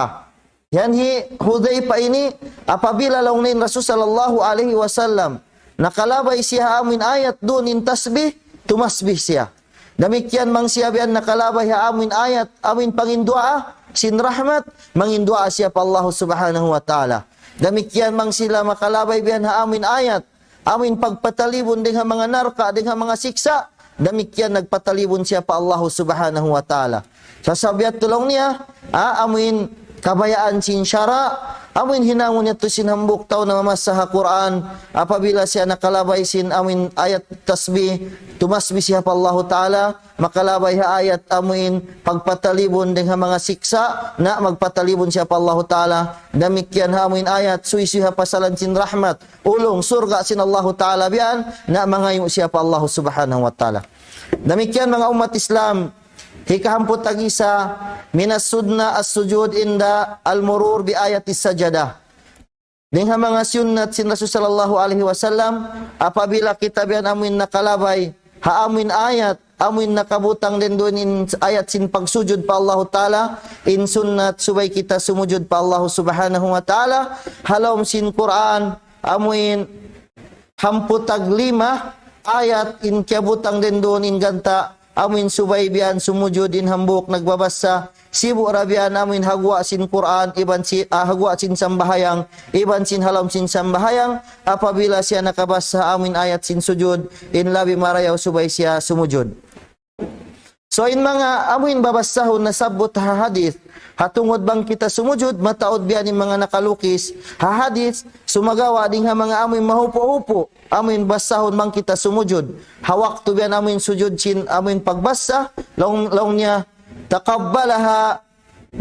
Yan hi Hudhayfah ini, apabila laung niya in Rasul sallallahu alayhi wasallam, nakalabay siya ha amuin ayat duun in tasbih, tumasbih siya. Damikkiyan bang siya biya' yan nakalabay ha amuin ayat, amuin panginduwaa sin rahmat, manginduwaa siya pa Allah Subhanahu wa Ta'ala. Damikkiyan bang sila makalabay biya' yan ha amuin ayat, amuin pagpatalibun dayn ha manga narka', dayn ha manga siksa', damikkiyan nagpatalibun siya pa Allah Subhanahu wa Ta'ala. Sa' sabab yadtu laung niya, ah, amuin kabayaan sin sara', amuin hinangun yadtu sin hambuuk tau namamassa ha Qur'an, apabila siya nakalabay sin amuin ayat tasbih, tumasbih siya pa Allah Ta'ala, makalabay ha ayat amuin pagpatalibun dayn ha manga siksa', na magpatalibun siya pa Allah Ta'ala, damikkiyan ha amuin ayat suysuy ha pasalan sin rahmat, ulung, surga' sin Allahu Ta'ala biya' yan, na mangayu' siya pa Allahu Subhanahu wa Ta'ala. Damikkiyan manga ummat Islam, hikahamput tag-isa, من السنة السجود عند المرور بآية السجدة. Dayn ha manga sunnat sin Rasul sallallahu alayhi wasallam, apabila kita biya' yan amuin nakalabay ha amuin ayat, amuin nakabutang dayn duun in ayat sin pagsujud pa Allahu Ta'ala, in sunnat subay kita sumujud pa Allahu Subhanahu wa Ta'ala, ha lawm sin Qur'an, amuin hangpu' tag lima ayat in kiyabutang dayn duun in ganta', amuin subay biya' yan sumujud in hambuuk nagbabasa, sibu' ra biya' yan amuin ha guwa' sin Qur'an, iban si, ah, ha guwa' sin sambahayang, iban sin ha lawm sin sambahayang, apabila siya nakabasa amuin ayat sin sujud, in labi marayaw subay siya sumujud. So, in manga amuin babasahun nasabbut ha hadith, ha tungud bang kita sumujud, mataud biya' ini manga nakalukis ha hadith, sumagawa' dayn ha manga amuin mahupu'-hupu', amuin basahun bang kita sumujud. Ha waktu biya' yan amuin sujud sin, amuin pagbasa, laung, laung niya, تقبلها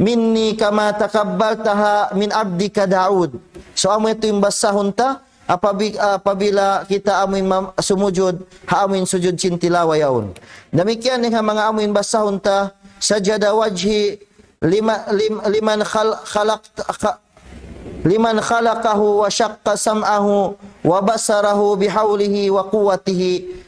مني كما تقبلتها من عبدك داود. So, amu yadtu in basahun ta, apabi-, apabila kita amuin mam-, sumujud, ha amuin sujud sin tilawa yaun. Damikkiyan dayn ha manga amuin basahun ta, سجد وجهي لم-, لم-, لمن خل-, خلقت، خ-، لمن خلقه وشق سمعه وبصره بحوله وقوته.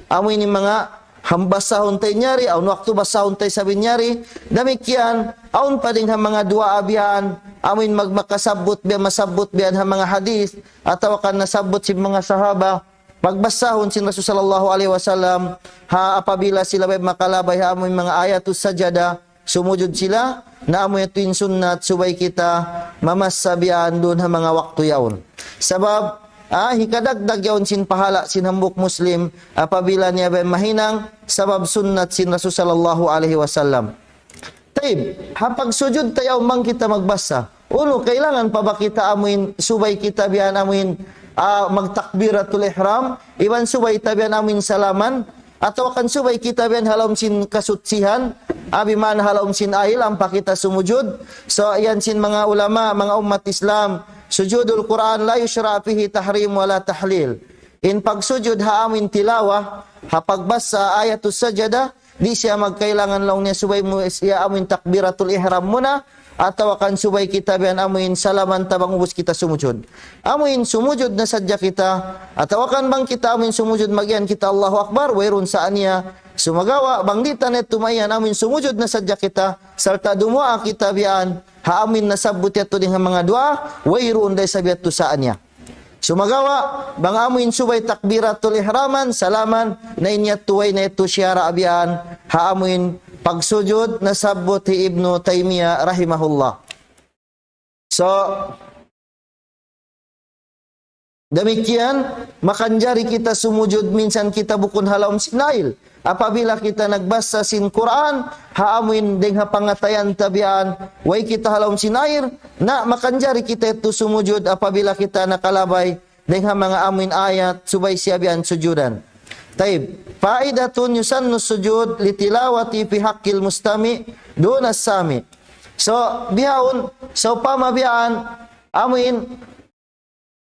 Amuin manga ham-, basahun ta in yari, awn waktu basahun ta isab in yari. Damikkiyan, awn pa dayn ha manga duwaa biya' yan, amuin mag-, makasabbut biya', masabbut biya' yan ha manga hadith, atawa kan nasabbut sin manga sahaba, pagbasahun sin Rasul sallallahu alayhi wasallam, ha apabila sila biya' makalabay ha amuin manga ayatus sajada, sumujud sila, na amu yadtu in sunnat subay kita mamassa biya' yan duun ha manga waktu yaun. Sabab, ah, hikadagdag yaun sin pahala' sin hambuuk Muslim, apabila niya biya' yan mahinang, sabab sunnat sin Rasul sallallahu alayhi wasallam. Tayyib, ha pagsujud ta yaun bang kita magbasa. Unu, kailangan pa ba kita amuin subay kita biya' yan amuin, ah, magtakbiratul ihram, iban subay ta biya' yan amuin salaman, atawa kan subay kita biya' yan ha lawm sin kasutsihan, abi man ha lawm sin ayl, ampa kita sumujud. So, yan sin manga ulama, manga ummat Islam, sujudul Qur'an لا يشرع فيه تحريم ولا تحليل. In pagsujud ha amuin tilawa, ha pagbasa ayatus sajada, di' siya magkailangan laung niya subay mu siya amuin takbiratul ihram muna, atawa kan subay kita biyan amuin salaman ta bang ubus kita sumujud. Amuin sumujud na sadja kita, atawa kan bang kita amuin sumujud magiyan kita Allahu Akbar, wayruun sa niya. Sumagawa', bang di' ta na tumayan amuin sumujud na sadja kita, sarta' dumuwaa kita biyan, ha amuin nasabbut yadtu dayn ha manga duwaa, wayruun da isab yadtu sa niya. Sumagawa', bang amuin subay takbiratul ihraman, salaman, na in yadtu way na yadtu siyara' biyan, ha amuin pagsujud nasabbut hi Ibnu Taymiyyah rahimahullah. So, damikkiyan, makanjari kita sumujud minsan kita bukun ha lawm sin ail. Apabila kita nagbasa sin Qur'an, ha amuin dayn ha pangatayan ta biyan, way kita ha lawm sin air, na makanjari kita yadtu sumujud apabila kita nakalabay dayn ha manga amuin ayat, subay siya biyan sujudan. Tayyib. فائدة: يسن السجود للتلاوة في حق المستمع دون السامع. So, bihaun, sawpama biyan, amuin,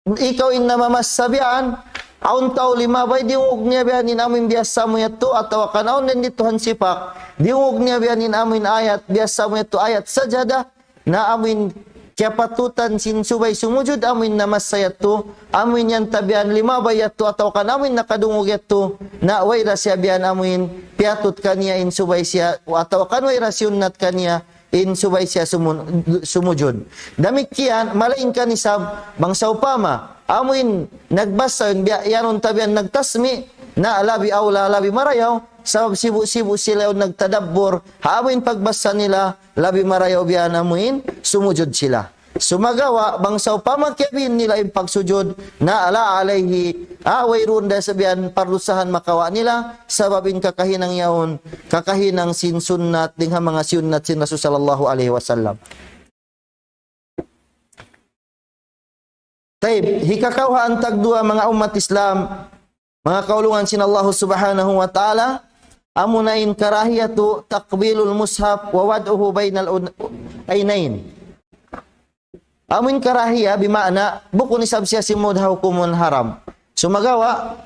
ikaw in namamassa biyan, awn tau limabay diyungug niya biyan in amuin biyassa mu yadtu, atawa kan awn dayn didtu ha sipak, diyungug niya biyan in amuin ayat, biyassa mu yadtu ayat sajada, na amuin kiyapatutan sin subay sumujud, amuin namassa yadtu, amuin yan ta biyan limabay yadtu, atawa kan amuin nakadungug yadtu, na way da siya biyan amuin piyatut kaniya in subay siya, atawa kan way da siyunnat kaniya, in subay siya sumun-, sumujud. Damikkiyan, malaingkan isab, bang sawpama, amuin nagbasa, biya', yanun ta biyan nagtasmi', na labi awla, labi marayaw, sabab sibu'-sibu' sila yan nagtadabbur, ha amuin pagbasa nila, labi marayaw biyan amuin, sumujud sila. Sumagawa', bang sawpama kiyabiin nila in pagsujud, na لا عليه, ah, wayruun da isab yan pardusahan makawa' nila, sabab in kakahinang yaun, kakahinang sin sunnat, dayn ha manga siyunnat sin Rasul sallallahu alayhi wasallam. Tayyib, hikakawhaan tagduwa manga ummat Islam, manga kaulungan sin Allah subhanahu wa ta'ala, amuna in كراهية تقبيل المصحف ووضعه بين العينين. Amuin karahiya, bima'na, bukun isab siya simud ha hukumun haram. Sumagawa',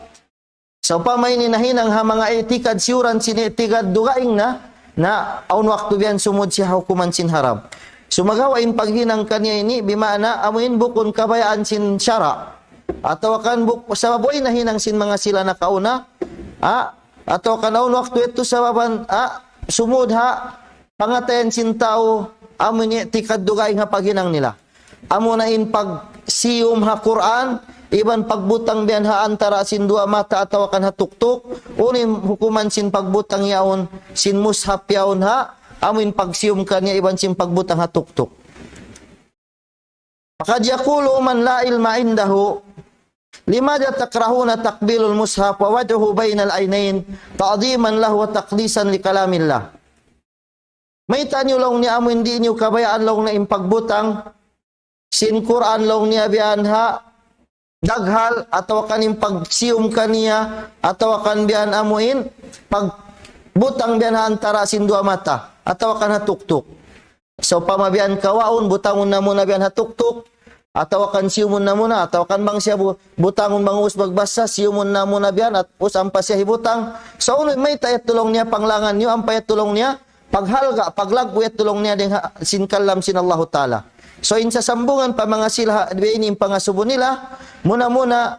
sawpama ini nahinang ha manga i'tikad siyuran sin i'tikad dugaing na, na awn waktu biyan sumud siya ha hukuman sin haram. Sumagawa' in paghinang kaniya ini, bima'na, amuin bukun kabayaan sin sara'. Atawa kan buk-, sabab way nahinang sin manga sila nakauna, ah, atawa kan awn waktu yadtu sababan, ah, sumud ha pangatayan sin tau, amuin i'tikad dugaing ha paghinang nila. Amuna in pagsiyum ha Qur'an, iban pagbutang biyan ha antara' sin duwa mata atawa kan ha tuktuk, unu in hukuman sin pagbutang yaun, sin mushaf yaun ha, amuin pagsiyum kaniya iban sin pagbutang ha tuktuk. فقد يقول من لا علم عنده: لماذا تكرهون تقبيل المصحف ووضعه بين العينين تعظيما له وتقديسا لكلام الله؟ Mayta' niyu laung niya amuin di' niyu kabayaan laung niya in pagbutang sin Qur'an laung niya biyan ha daghal atawa kan in pagsiyum kaniya atawa kan biyan amuin pagbutang biyan ha antara' sin duwa mata atawa kan ha tuktuk. Sawpama biyan kawaun, butangun na muna biyan ha tuktuk, atawa kan siyumun na muna, atawa kan bang siya bu-, butangun bang ubus magbasa, siyumun na muna biyan, at ubus ampa siya hibutang. So, unu, mayta' yadtu laung niya panglangan niyu, ampa yadtu laung niya paghalga', paglaggu' yadtu laung niya dayn ha sin kalam sin Allahu Ta'ala. So, in sasambungan pa manga sila, ha, ini in pangasubu nila, muna-muna,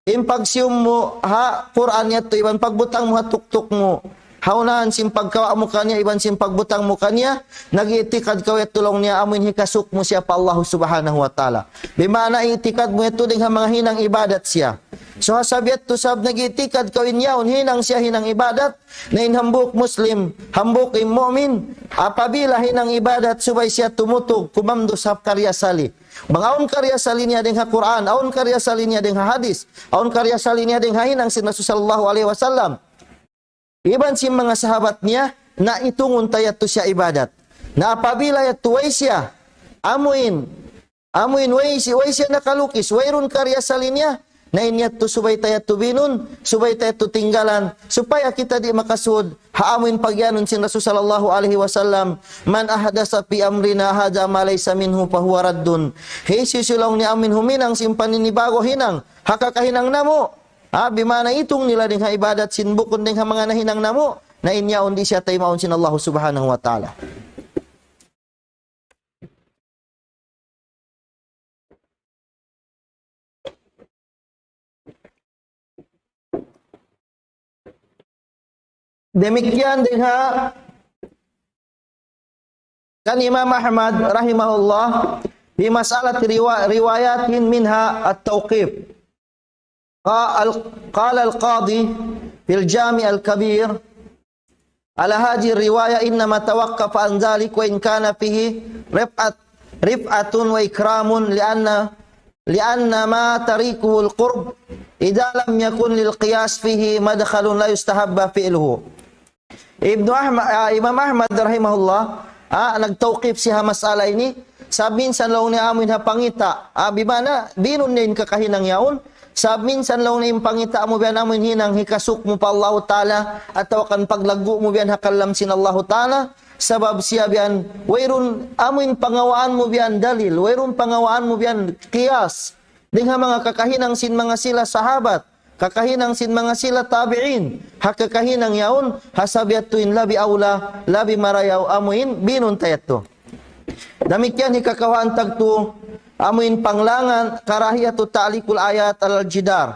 in pagsiyum mu ha Qur'an yadtu iban pagbutang mu ha tuktuk mu, ha unahan sin pagkawa' mu kaniya iban sin pagbutang mu kaniya, nag-i'tikad kaw yadtu laung niya amuin hikasuk mu siya pa Allah Subhanahu wa Ta'ala. Bima'na i'tikad mu yadtu dayn ha manga hinang ibadat siya. So, ha sabab yadtu sabab nag-i'tikad kaw in yaun hinang siya hinang ibadat, na in hambuuk Muslim, hambuuk in mu'min, apabila hinang ibadat subay siya tumutug, kumandus ha karya sali. Bang awn karya sali niya dayn ha Qur'an, awn karya sali niya dayn ha hadis, awn karya sali niya dayn ha hinang sin Rasul sallallahu alayhi wasallam. Iban sin manga sahabat niya, na itungun ta yadtu siya ibadat. Na apabila yadtu way siya, amuin, amuin way si-, way siya nakalukis, wayruun karya sali niya, na in yadtu subay ta yadtu binun, subay ta yadtu tinggalan, supaya kita di' makasud, ha amuin pagiyanun sin Rasul sallallahu alayhi wasallam, من أحدث في أمرنا هذا ما ليس منه فهو رد. Hisiyu-siyu laung niya amuin huminang sin paninibagu' hinang, ha kakahinang namu', Ha, bimana itung nila dayn ha ibadat sin bukun dayn ha manga nahinang namu', na in yaun di' siya taymaun sin Allah Subhanahu wa Ta'ala. Damikkiyan dayn ha kan Imam Ahmad rahimahullah, في مسألة روا-، روايات منها التوقيف. قال، قال القاضي في الجامع الكبير: على هذه الرواية إنما توقف عن ذلك وإن كان فيه رفعة، رفعة وإكرام، لأن، لأن ما طريقه القرب إذا لم يكن للقياس فيه مدخل لا يستحب فعله. Ibnu Ahmad, ah, Imam Ahmad rahimahullah, ah, nagtawqif siya ha mas'ala ini. Sabab minsan laung niya amuin ha pangita'. Ah, bimana, binun niya in kakahinang yaun. Sabab minsan laung niya in pangita' mu biyan amuin hinang hikasuk mu pa Allahu Ta'ala, atawa kan paglaggu' mu biyan ha kalam sin Allahu Ta'ala. Sabab siya biyan, wayruun amuin pangawaan mu biyan dalil, wayruun pangawaan mu biyan qiyas. Dayn ha manga kakahinang sin manga sila sahabat, kakahinang sin manga sila tabi'in, ha kakahinang yaun, ha sabab yadtu in labi awla, labi marayaw amuin binun ta yadtu. Damikkiyan hikakawhaan tagtu, amuin panglangan, كراهية تعليق الآيات على الجدار.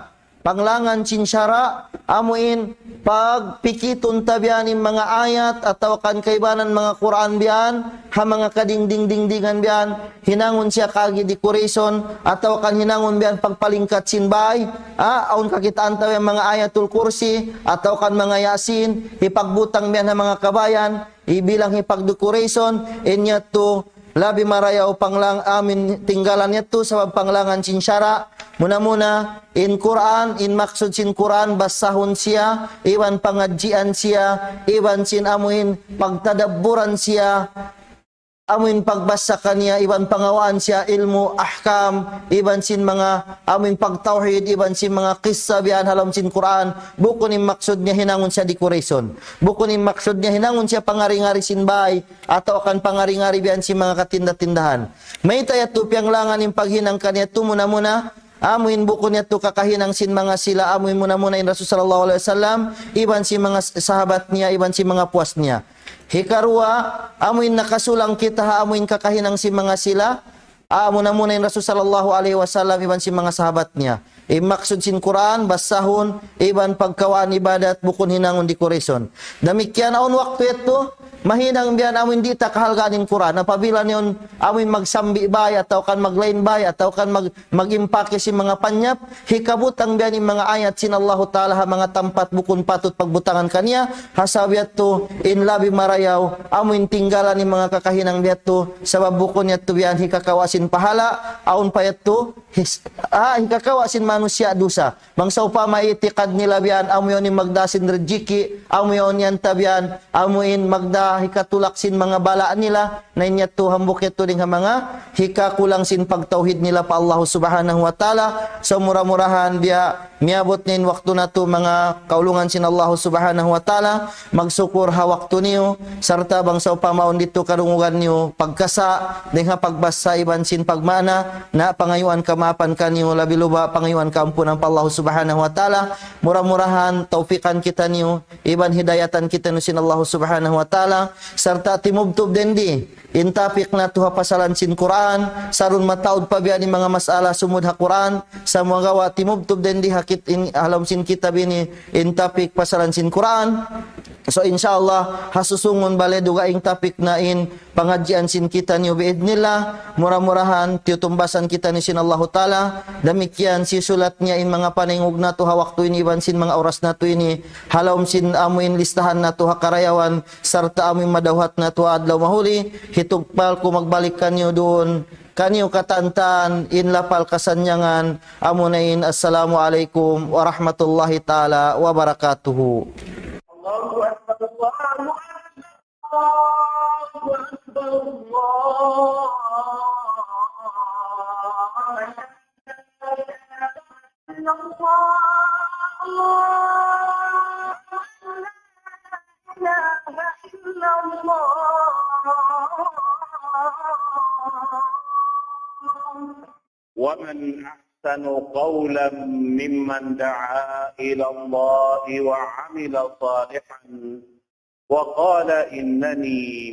Panglangan sin sara', amuin pagpikitun ta biyan in manga ayat atawa kan kaibanan manga Qur'an biyan, ha manga kadingding-dingdingan biyan, hinangun siya kaagi decoration, atawa kan hinangun biyan pagpalingkat sin bay, ah, awn kakitaan ta biyan manga Ayatul Kursi, atawa kan manga Yasin, hipagbutang biyan ha manga kabayan, ibilang hipagdecoration, in yadtu, labi marayaw panglang-, amuin tinggalan yadtu sabab panglangan sin sara'. Muna-muna, in Qur'an, in maksud sin Qur'an, basahun siya, iban pangadjian siya, iban sin amuin pagtadabburan siya, amuin pagbasa kaniya, iban pangawaan siya ilmu', ahkam, iban sin manga amuin pagtawhid, iban sin manga qissa biyan ha lawm sin Qur'an, bukun in maksud niya hinangun siya decoration. Bukun in maksud niya hinangun siya pangari-ngari sin bay, atawa kan pangari-ngari biyan sin manga katinda-tindahan. Mayta' yadtu piyanglangan in paghinang kaniya yadtu muna-muna, amuin bukun yadtu kakahinang sin manga sila, amuin muna-muna in Rasul sallallahu alayhi wasallam, iban sin manga s-, sahabat niya, iban sin manga puas niya. Hikaruwa, amuin nakasulang kita ha amuin kakahinang sin manga sila, ah, muna-muna in Rasul sallallahu alayhi wasallam iban sin manga sahabat niya. In maksud sin Qur'an, basahun, iban pagkawaan ibadat, bukun hinangun decoration. Damikkiyan awn waktu yadtu, mahinang biyan amuin di' ta kahalgaan in Qur'an. Apabila niya awn amuin magsambi' bay, atawa kan maglain bay, atawa kan mag-, mag-impake sin manga panyap, hikabutang biyan in manga ayat sin Allahu Ta'ala ha manga tampat bukun patut pagbutangan kaniya, ha sabab yadtu in labi marayaw, amuin tinggalan in manga kakahinang biya' yadtu, sabab bukun yadtu biyan hikakawa' sin pahala', awn pa yadtu, his-, ah, hikakawa' sin manusiya' dusa. Bang sawpama itikad nila biyan, amu yaun in magdā sin rijiki', amu yaun yan ta biyan, amuin magdā hikatulak sin manga bala' nila, na in yadtu hambuuk yadtu dayn ha manga hikakulang sin pagtawhid nila pa Allah Subhanahu wa Ta'ala. So mura-murahan biya' miyabut na in waktu natu' manga kaulungan sin Allah Subhanahu wa Ta'ala, magsukul ha waktu niyu, sarta' bang sawpama awn didtu kadungugan niyu pagkasa', dayn ha pagbasa iban sin pagmaana, na pangayuan kamaapan kaniyu, labi luba' pangayuan kaampunan pa Allah Subhanahu wa Ta'ala. Mura-murahan tawfikan kitaniyu, iban hidayatan kitaniyu sin Allah Subhanahu wa Ta'ala, sarta' timubtub dindi in topic natu' ha pasalan sin Qur'an, sarun mataud pa biya' ini manga masala sumud ha Qur'an, sumagawa' timubtub dindi ha kit-, in, ha lawm sin kitab ini in topic pasalan sin Qur'an. So, insya Allah, ha susungun bale dugaing topic na in pangadjian sin kitaniyu bi'idhnillah. Mura-murahan tiyutumbasan kitaniyu sin Allahu Ta'ala. Damikkiyan siyusulat niya in manga panaingug natu' ha waktu ini iban sin manga oras natu' ini. Ha lawm sin amuin listahan natu' ha karayawan sarta' amuin madawhat natu' ha adlaw mahuli. Hitugpal ku magbalik kaniyu duun, kaniyu katantan in lapal kasannyangan, amuna in assalamu alaykum warahmatullahi ta'ala wabarakatuh. الله أكبر، الله أكبر، الله أكبر، الله أكبر، الله أكبر. إلا الله، لا إله إلا الله. ومن أحسن أحسن قولا ممن دعا إلى الله وعمل صالحا وقال إنني